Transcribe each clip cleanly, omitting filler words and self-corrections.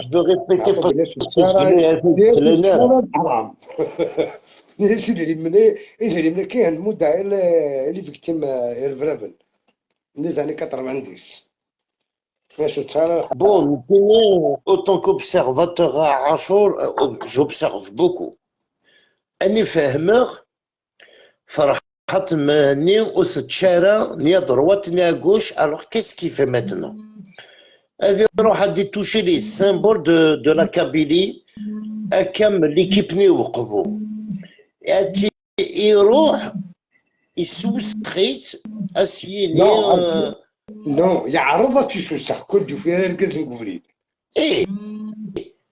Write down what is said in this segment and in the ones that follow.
Je veux répéter parce que حرام. يسيدي من كاين مدة اللي فيكتيم الفرافن les années 90. Bon, autant qu'observateur à Achour, j'observe beaucoup. أني فاهمه فرحات ماني وتتشارى ni à droite ni à gauche. Alors qu'est-ce qu'il fait maintenant? هذه روح دي toucher les symboles de la Kabylie كم l'équipe ني وقفوا يروح يسوسخيت اسيني. non يعرض تيسوسخ كل جو فيها الكز نقولي. ايه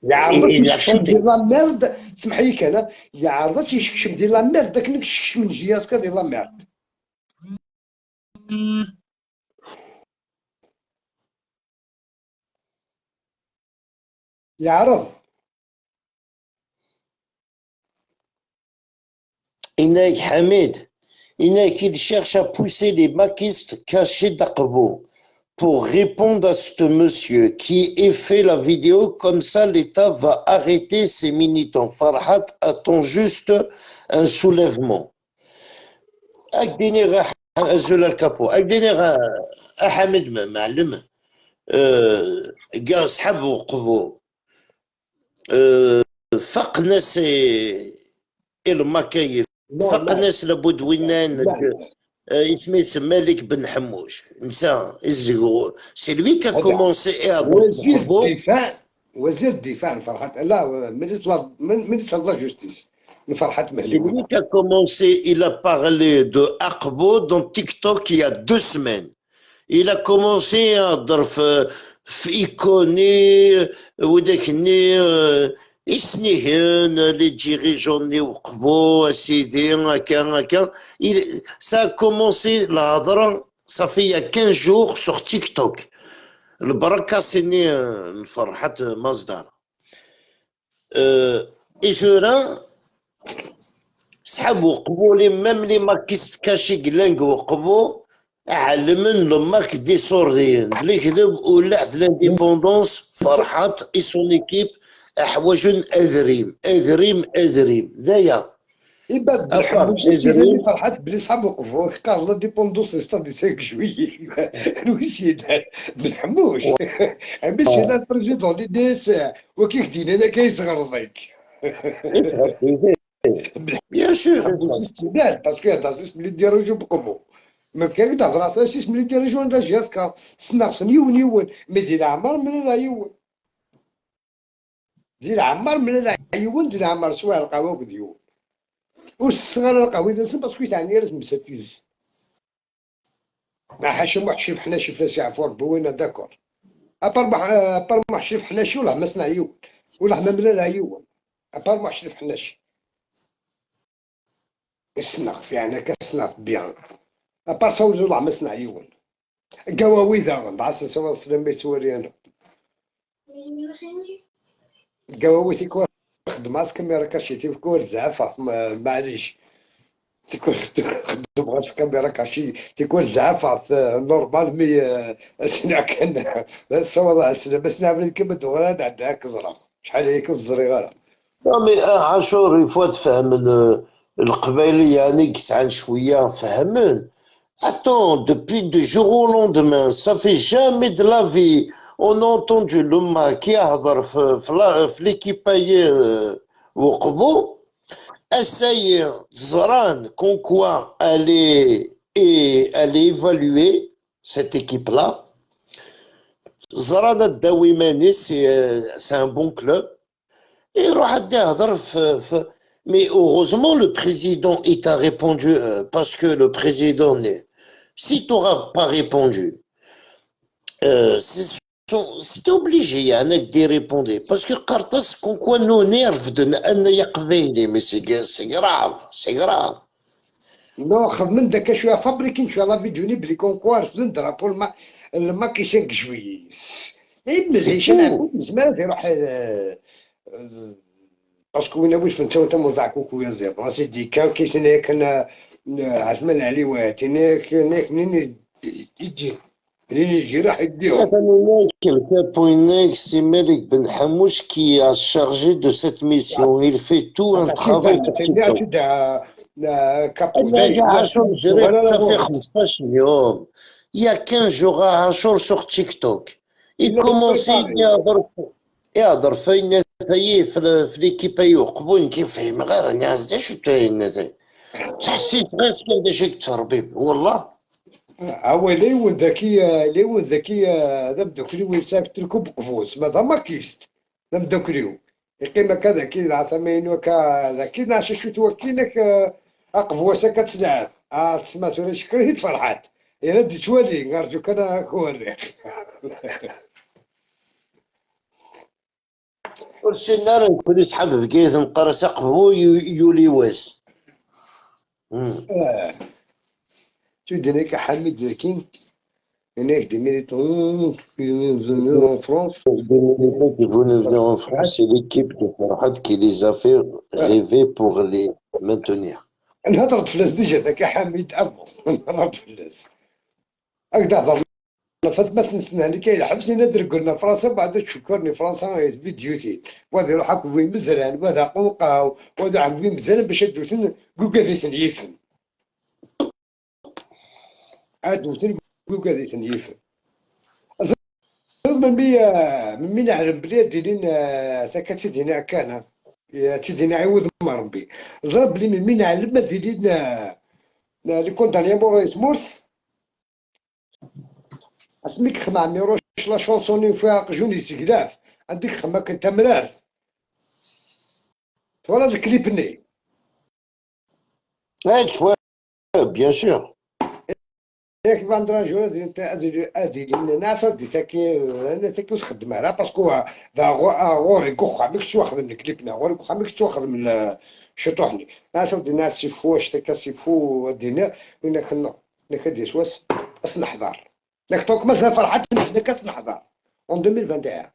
يعرض تيشكشم ديال la merde. سمح لي انا يعرض تيشكشم ديال la merde داك نكشكش من JSK ديال la merde. يعرض إناك حميد إناك il cherche à pousser les maquistes cachés d'Aqbo pour répondre à ce monsieur qui ait fait la vidéo, comme ça l'État va arrêter ses militants. Farhat attend juste un soulèvement. أكديني غا أزول الكابو أكديني غا حميد معلم كاع صحاب وقفوا فاق ناس الماكاي فاق ناس لابد وينان اسمه مالك بن حموش نسى ازغو c'est lui qui a commencé. وزير الدفاع وزير الدفاع فرحات لا ministre la justice فرحات مهدي. C'est lui qui a commencé, il a parlé de Akbo dans TikTok il y a 2 semaines. Il a commencé à هضر في ايكوني وداك يسنيهن les dirigeants ني وقفوا اسيدي هكا هكا. Ça a commencé الهضره ça fait il y a 15 jours sur TikTok. البركه سيني فرحات مصدر إثورا سحب وقبوا les mêmes les makistes cachés قلانك وقبوا علمن le MAK دي سورديين اللي كذب ولا l'indépendance فرحات et son équipe احوج اذريم اذريم اذريم ذايا يبان سيدي فرحات بلي صحاب وقفوا قال l'indépendance stade 5 juillet نوسي بن حموش mais c'est le président دي دي اس وكي كدين انا كيصغر ضيك bien sûr parce que هذا سيس ملي ديريجو بقبو ما كان تهضر سيس ملي ديريجو لا JSK سناغسن يون يون mais ديال العمر من لا يون ديال العمر من لا يون ديال العمر سوا القهوه ديون والصغار القهوه نسن parce que تعني راه مساتيز ما حاشا واحد شريف حناشي فلاس يعفو ربي وين d'accord à part ما شريف حناشي ولا ما سنع يون ولا ما ملا يون à part ما شريف حناشي السناغ يعني كسناغ bien à part سوزو الله ما سنع يون قواوي ذا بعث سوا سلام يتوري انا قواوي تيكون خدمة caméra cachée تيكون زعفة معليش تيكون خدمة caméra cachée تيكون زعفة normal mais سنع كان سوا بس نعمل كما دغرا عندها كزرا شحال هي كزري غير. non mais عاشور il faut تفهم القبائل يعني كسعان شويه فهمن. Attends, depuis du jour au lendemain, ça fait jamais de la vie. On a entendu le MAK يهضر في l'équipe وقبو essaye زران comme quoi elle est évaluée cette équipe là. زران الداويماني c'est un bon club. يروح يهضر في mais heureusement le président il t'a répondu parce que le président si tu n'auras pas répondu c'est obligé يعني de répondre parce que قرطس comme quoi nous نرفدن ان يقبيلي mais c'est grave c'est grave. non خدمن داك شويه fabriqué شويه la vidéo بلي comme quoi رفدن drapeau الماكي 5 juillet مزيش انا زمان يروح parce que وين واش انت وانت موزع كوكو يا زيد سيدي كان كيسنا كان عثمان علي واتي نيك منين يجي اللي يجي راح يديهم. C'est Malik Ben Hamouche qui a chargé de cette mission. Il fait tout un travail sur TikTok. Ça fait 15 يوم. Il y a 15 jours à Achour sur TikTok. Il commençait يهضر يهضر في الناس في l'équipe يوقفون كيف غير الناس شو تحسيت غير سكن باش تربيب والله. هو ليون ذكي، ليون ذكي، هذا مدوكلي وين ساكت تركب قفوز ماذا ما كيست ذا مدوكليو يقيم كذا كي العثمين وكا كي ناش شو توكينك اقفوسا كتلعب تسمع تولي شكري فرحات يا دي تولي نرجو كان كوري. والسنار نكون صحاب بكيت نقرا قهو يولي واس. Tu dis Hamid King, il des militants qui venus en France. Des militants qui venaient venir en France, c'est l'équipe de Farhat qui les a fait rêver pour les maintenir. نهضرت فلاس déjà ذاك حميد ابو نهضرت فلاس هكذا هضرنا فات ما تنسنا اللي كاين حبسنا ندير قلنا فرنسا بعد تشكرني فرنسا فيديوتي وهذا يروح وين مزران وهذا قوقا وهذا عم مزران باش دوتن قوقا يفن عاد قوقا يفن من مي نعلم بلي ديرين ساكا تيدينا كان تيدينا عوض ما ربي زرب بلي من مي نعلم ما ديرين les condamnés à mort يتمورث اسميك خمع ميروش la chanson فيها قجوني سكلاف عندك خما كنت مرارت voilà الكليب ني. ايه bien sûr. ياك باندرا جورا ادي الناس دي تاكي انا تاكي تخدم راه parce que ذا غوري كوخا ماكش واخد من كليبنا غوري كوخا ماكش واخد من شطوحني ناس دي ناس سيفو اشتكا سيفو دينا وين كنا نكدي سواس اس نحضر لك donc مازال فرحات نكاس نحضر en 2021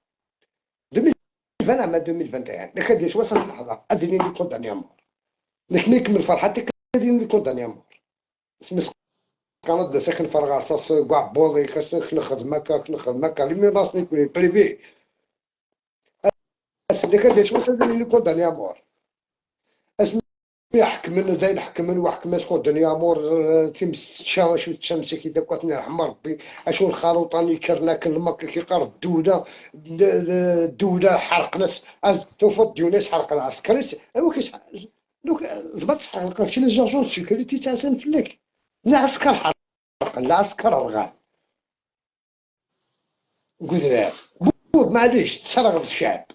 2020 عام 2021 نكدي سواس نحضر اديني les condamnés à mort نكمل كمل فرحتك اديني les condamnés à mort سمس كانت ساكن فرغ رصاص كاع بوضي كاس نخدم هكا نخدم هكا les menaces نكوني privé اللي كدير شو les condamnés à mort اسمي يحكم من داين حكم من وحكم اش condamnés à mort تيمس تشا شو تشمسي كي داك رحم ربي اشو الخروطاني كرنا كل مكة كيقر الدولة الدولة حرق ناس توفى ديونيس حرق العسكري هو كيش دوك زبط حرق شي les agents sécurité تاع سنفلك العسكر حرق العسكر رغان قدران معليش تسرغ الشعب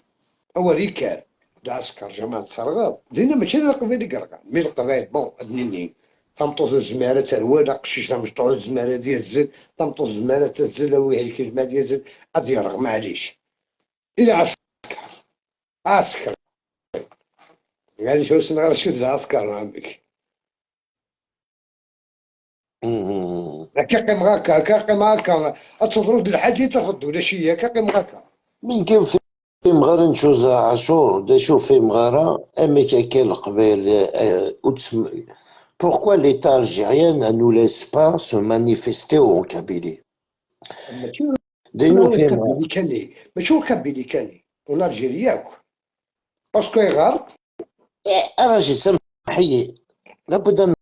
هو ريكال العسكر جماعة تسرغ دينا ماشي القبائل قرغان mais القبائل bon ادنيني تمطوط الزمارة تروى قشيش مشطوع الزمارة ديال الزل تمطوط الزمارة تزل وهي الزمارة ديال الزل اديرغ معليش إلى عسكر عسكر يعني شو سنغير شو العسكر نعمك هكا قيم هكا هكا قيم هكا تضرب الحاجة تاخذ ولا شي هكا قيم هكا. من كان في مغارة نشوز عاشور دا شوف في مغارة أما كان القبائل. Pourquoi l'État algérien ne nous laisse pas se manifester en Kabylie؟ ماشي كاني ماشي هو كابيلي كاني en Algérie ياك parce que يغار. انا جي سامحي لابد ان